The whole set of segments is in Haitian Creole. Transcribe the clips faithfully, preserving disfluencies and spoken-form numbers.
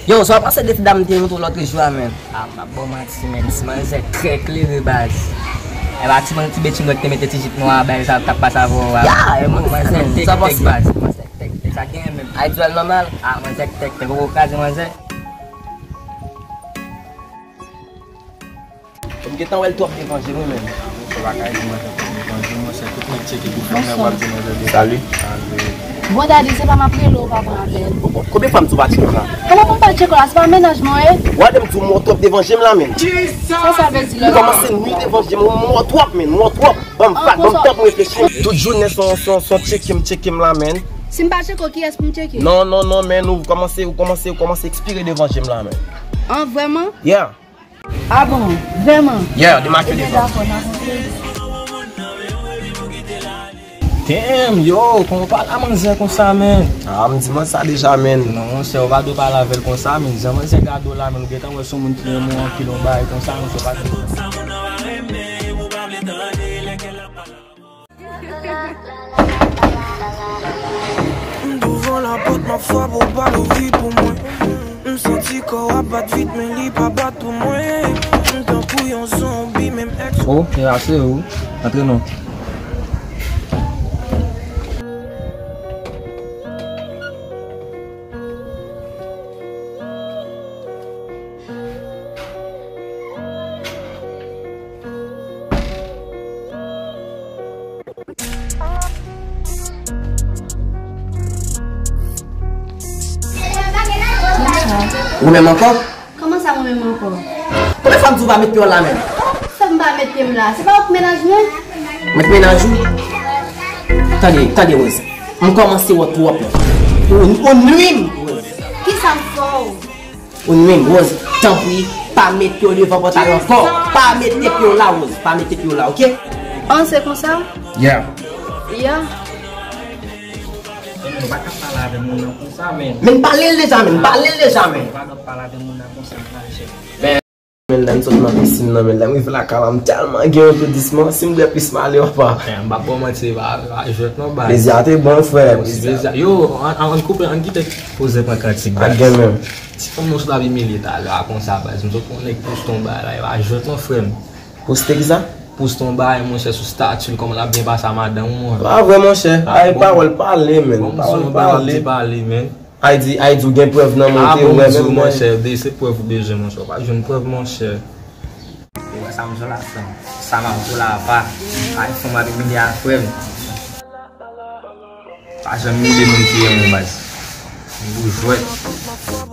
Yo, sa w panse de ti dam te montre w lòt jou a, menn? Ah, m ap ba w manti, menn. Ti manzè trè klere, baz. E pa ti, ti bèt chingò ki te mete ti jip nwa a ba l, sa t ap pase avè w a. Ya, e manzè, sa w panse? Baz, manzè tèk tèk, sa gen menm. Ay, dwèl nòmal. Ah, manzè tèk tèk, ou poko kraze manzè. M gentan wè l twòp devanje wi, menn. Monchè, w pa ka di manzè twòp devanje, monchè, tout nèg tcheke pou fanm nan, w ap di manzè de. Salut. Salut. Bon, Daddy, se pa m ap rele w, w pa pran apèl. Konbyen fwa m di w pa tcheke m la? Kòman pou m pa tcheke w la? Se pa mennaj mwen, e? W a de m di w m wè w twòp devanje m la, menn. Sa sa vle di la? Ou kòmanse nwi devanje m, m wè w twòp, menn, m wè w twòp. Ban m vag, ban m tan pou m reflechi. Tout jounen se yon, se yon, se yon tcheke m, tcheke m la, menn. Si m pa tcheke w, kiyès pou m tcheke? Non, non, non, menn, ou kòmanse, ou kòmanse, ou kòmanse ekspire devanje m la, menn. An, vrèman? Yeah. Ah bon, vrèman? Yeah, demakye devan. Ebyen, dakò, n a kontre. Damn, yo, kòman w pale a manzè konsa, menn? Ah, m di manzè sa deja, menn. Non, monchè, ou pa dwe pale avè l konsa, menn. Jan manzè gade w la, menn, ou gentan wè se yon moun ki renmen w anpil, yon bagay konsa, monchè, ou pa dwe. M douvan lapòt, m ap frape, w pa louvri pou mwen. M santi kò w ap bat vit, men li pa bat pou mwen. M tankou yon zonbi, menm èks. Oh, e ase ou. Antre non. Ou menm ankò? Kòman sa, mwen menm ankò? Konbyen fwa m di w pa met pye w la menm? Fè m pa met pye m la. Se pa ou k mennaj mwen? Mwen k mennaj ou? Tande, tande, Rose. M kòmanse wè w twòp. Ou, ou nwi m, Rose. Kisa m fè w? Ou nwi m, Rose. Tanpri, pa mete w devan pòtay ankò. Pa mete pye w la, Rose. Pa mete pye w la, oke? An, se konsa? Yeah. Yeah. Men nou pa ka pale avè moun nan konsa, men. Men pale l deja, men. Pale l deja, men. Nou pa ka pale avè moun nan konsa, frè. Men, men, lè m sot nan pisin nan, men, lè m rive lakay la, m tèlman gen yon toudisman, si m bwè plis m ale, papa. Men, m p ap ba w manti, e pa, e pa jwèt non, baz. Plezi a te bon, frè. Plezi a. Yo, ann, ann, ann koupe, ann kite poze pran kantik, baz. Pa gen menm. Ti fanm nan sot ap imilye talè a konsa, baz. M sot wè yon nèg poste yon bagay la, e pa jwèt non, frè m. Poste kisa? Poste yon bagay, monchè, sou stati l, kòman l ap byen pase a madanm ou, monchè. Pa vre, monchè. Ay, pawòl pale, menn. Pawòl pale. Pale, menn. Ay di, ay di, ou gen prèv nan men w, te wè menm, monchè, de se prèv ou bezwen, monchè. Ou pa jwenn prèv, monchè. Ou wè sa m di w la, frè m? Sa m ap di w la, apa. Ay, fanm ap imilye a, frè m. Pa janm imilye moun ki renmen w, baz. Boujwèt.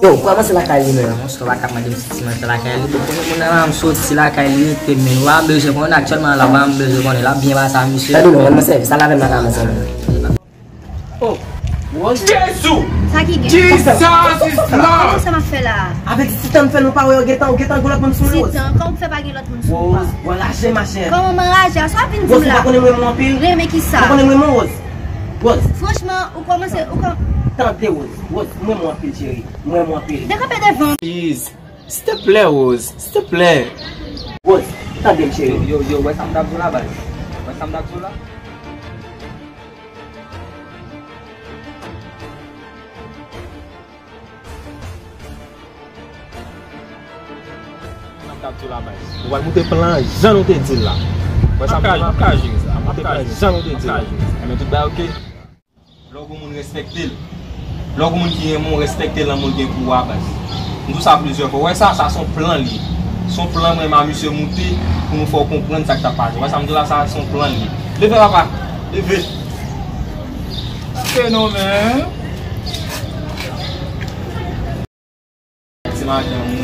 Yo, kòmanse lakay li menm. Monchè, ou pa ka mande m si ti manzè lakay li. Bon, konnen moun nan la, m soti lakay li, rete, men ou pa bezwen konnen aktyèlman la, ou pa bezwen konnen. L ap byen pase a misye. Tande non, mwen sèvis, al avè m lakay mwen sèvis. Oh, Rose. Jezi! Sa ki gen? Jesus is Lord! Kòman sa m ap fè la? Avèk ti tan m fè nou pa wè, ou gentan, ou gentan gen lòt moun sou mwen, Rose. Ti tan, kòman w fè pa gen lòt moun sou mwen? Rose, w anraje, ma chère. Kòman m anraje? A sa w ap vin di m la? Rose, ou pa konnen m renmen w anpil? Renmen kisa? Ou pa konnen m renmen w, Rose? Rose. Franchman, ou kòmanse, ou kò- Tande, Rose. Rose, m renmen w anpil, cheri. M renmen w anpil. Dekanpe devan m. Please. Silteplè, Rose. Silteplè. Rose, tande m, cheri. Yo, yo, yo, wè sa m t ap di w la, baz? Wè sa m t ap di w la? Sa m t ap di w la, baz. Nou pral moute plan an jan nou te di l la. Wè sa m di w la? M ap ka jere sa. M ap ka jere sa. Moute plan an jan nou te di l la. Enben, tout bagay oke? Lè w gon moun, respekte l. Lè w gon moun ki renmen w, respekte l nan mo l gen pou ou a, baz. M di w sa plizyè fwa. Ou wè sa, sa se yon plan li ye. Se yon plan mwen menm a misye moute pou nou fè w konprann sa k t ap pase. Ou wè sa m di w la, sa se yon plan li ye. Leve, papa. Leve. Fenomèn. Ti madanm ou,